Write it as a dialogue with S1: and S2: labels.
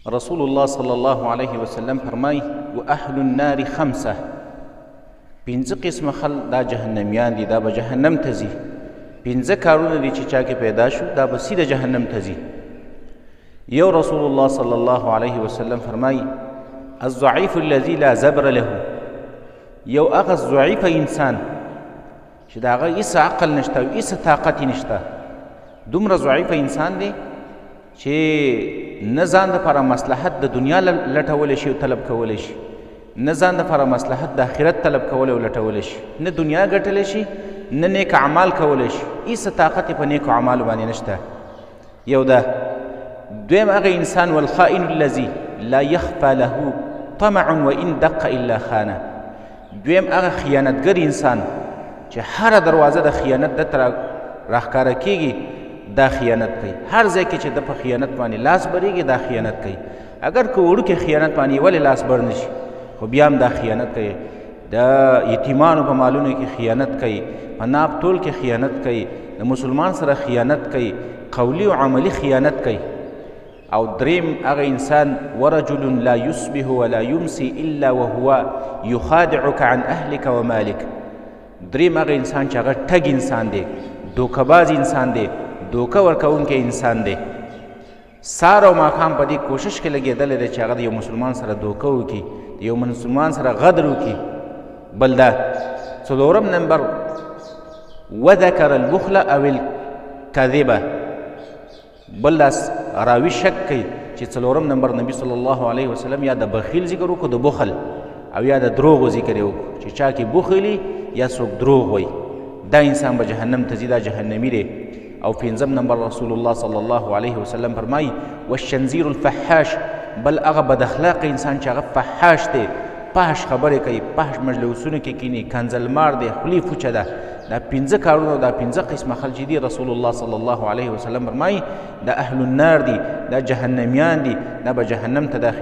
S1: رسول الله صلی الله علیه وسلم فرمای و اهل النار خمسه، پنځه قسمه خلک دا جهنميان دي، دا به جهنم ته ځي. پنځه کارونه دي چې چا کې پیدا شو دا به سیده جهنم ته ځي. یو رسول الله صلی الله علیه وسلم فرمای الضعیف الذي لا زبر له، یو هغه ضعیف انسان چې د هغه هیڅ عقل نشته او هیڅ طاقت یې نشته، دومره ضعیف انسان دی چې نه ځان دپاره مصلحت د دنیا لټولی شي او طلب کولی شي، نه ځان دپاره مصلحت د آخرت طلب کولی او لټولی شي، نه دنیا ګټلی شي، نه نیک اعمال کولی شي، هیڅ طاقت یې په نیکو اعمالو باندې نشته. یو ده. دویم هغه انسان والخائن الذي لا يخفى له طمع وإن دق إلا خانه، دویم هغه خیانتګر انسان چې هره دروازه د خیانت ده ته راښکاره کیږي دا خیانت کوي، هر ځای کې چې د په خیانت باندې لاس برېږي دا خیانت کوي، اګر که وړوکی خیانت باندې ولې لاس بر نه شي خو بیا هم دا خیانت کوي. د یتیمانو په مالونو کې خیانت کوي، په ناپ تول کې خیانت کوي، د مسلمان سره خیانت کوي، قولی او عملی خیانت کوي. او دریم هغه انسان ورجل لا يصبح ولا يمسي الا وهو يخادعك عن اهلك ومالك، دریم هغه انسان چې هغه ټګ انسان دی، دوکهباز انسان دی، دوکه ورکوونکی انسان دی، سار او ماښام په دې کوشش کې لګېدلی دی چې هغه د یو مسلمان سره دوکه وکړي، د یو مسلمان سره غدر وکړي. بل دا څلورم نمبر وذکر البخل او الکذبه، بل دا راوي شک کوي چې څلورم نمبر نبی صلی الله علیه وسلم یا د بخیل ذکر وکړو، د بخل، او یا د دروغو ذکر یې وکړو چې چا کې بخلي یا څوک دروغ وایي دا انسان به جهنم ته ځي، دا جهنمي دی. او پنځم نمبر رسول الله صلی الله علیه وسلم فرمایي والشنزیر الفحاش، بل هغه بد اخلاقه انسان چې هغه فحاش دی، فحش خبرې کوي، فحش مجلسونو کې کینی، کنځلمار دی، خولې فوچه ده. دا پنځه کارونه، دا پنځه قسمه خلک چې دي رسول الله صلی الله علیه وسلم فرمایي دا اهل النار دي، دا جهنميان دي، دا به جهنم ته داخل